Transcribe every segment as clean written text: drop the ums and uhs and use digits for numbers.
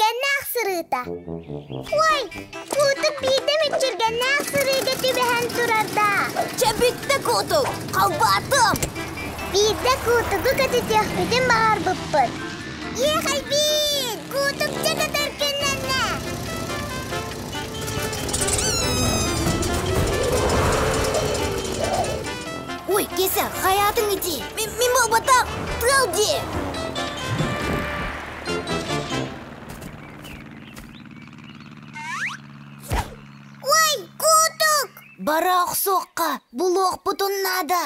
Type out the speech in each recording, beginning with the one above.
Мүччүргэннээх сырыыта. Ой, Куутук биирдэ мүччүргэннээх сырыыга түбэһэн турарда. Чэ бүттэ Куутук, халбаатым! Биирдэ Куутугу көтүтүөхпүтүн баҕарбыппыт. Иэхэйбиин! Куутук дьэ көтөр күннэннэ! Ой, Кеся, хайаатыҥ ити? Мин буолбатах, тыал дии! Ой, Куутук! Бара охсуохха, булуохпутун наада.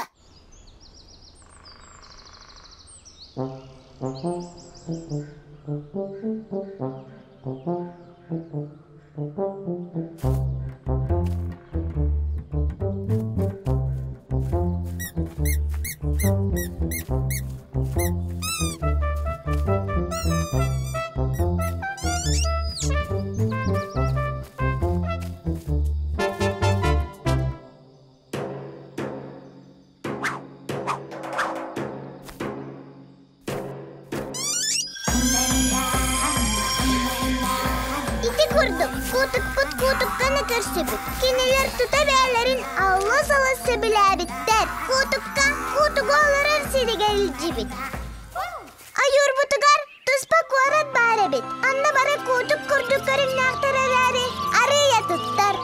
Ити курдук, куутукпут куутукканы көрсүбүт. Кинилэр тута бэйэлэрин аллас-алас сөбүлээбиттэр. Куутукка куутугу олорор сиригэр илдьибит. Ойуурбутугар туспа куорат баар эбит. Онно бары куутук курдук көрүҥнээхтэр эрээри, арыйа туттар.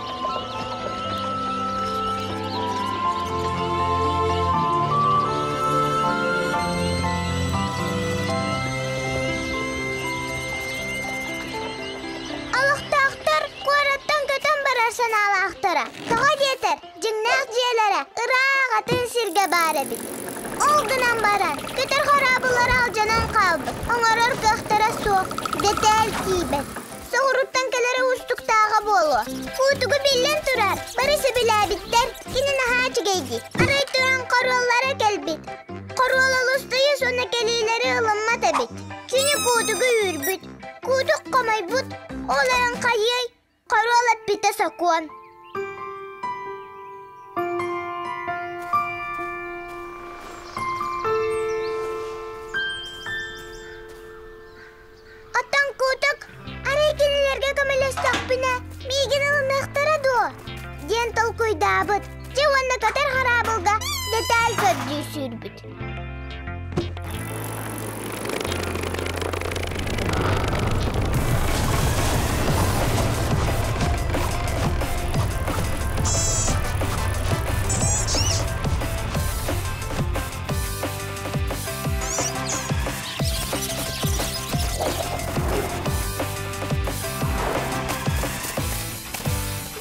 Олохтоохтор куораттан көтөн барар санаалаахтара. Тоҕо диэтэр, дьиҥнээх дьиэлэрэ ыраах атын сиргэ баар эбит. Ол гынан баран, көтөр хораабыллара алдьанан хаалбыт, оҥорор кыахтара суох, дэтээл тиийбэт. Соҕурууттан кэлэрэ уустуктааҕа буолуо. Куутугу биллэн турар, бары сөбүлээбиттэр, кини наһаа үчүгэйдик. Арай туран хоруоллара кэлбит. Хоруол олус тыйыс уонна кэлиилэри ылыммат эбит. Кини куутугу үүрбүт, куутук хомойбут, ол эрэн хайыай, хоруол эппитэ сокуон. Оттон Куутук, арай кинилэргэ көмөлөстөхпүнэ, миигин ылыныахтара дуо? диэн толкуйдаабыт. Дьэ уонна көтөр хараабылга дэтээл көрдүү сүүрбүт.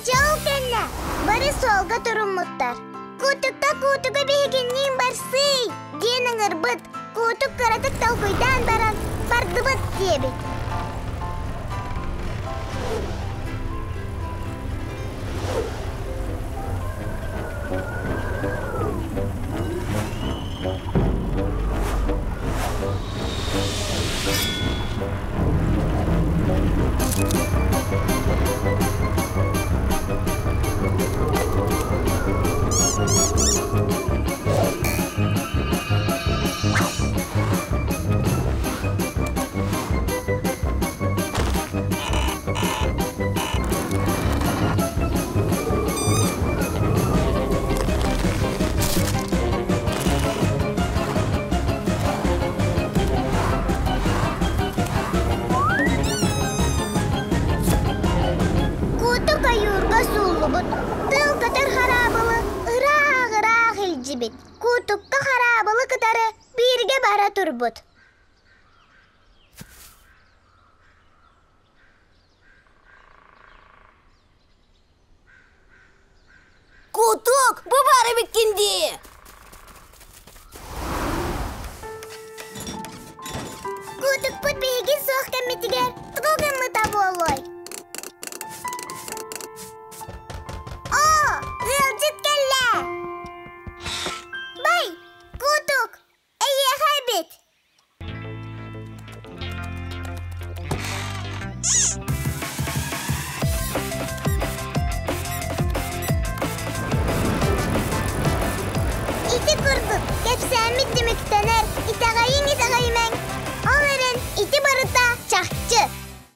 Дьэ ол кэннэ бары суолга туруммуттар. Куутукка куутуга биһигинниин барсый диэн ыҥырбыт. Куутук кыратык толкуйдаан баран бардыбыт диэбит. Куутук ойуурга сууллубут, тыл көтөр хараабылы ыраах-ыраах илдьибит. Куутукка хараабылы кытары бииргэ бара турбут. Кутук, бу баар эбиккин дии! Кутукпут биһиги суох кэммитигэр тугу гыммыта буолуой? Оо, ыалдьыт кэллэ! Бай, Кутук, эйиэхэ эбит! Ити курдук, кэпсээммит түмүктэнэр, итэҕэйиҥ итэҕэйимэҥ.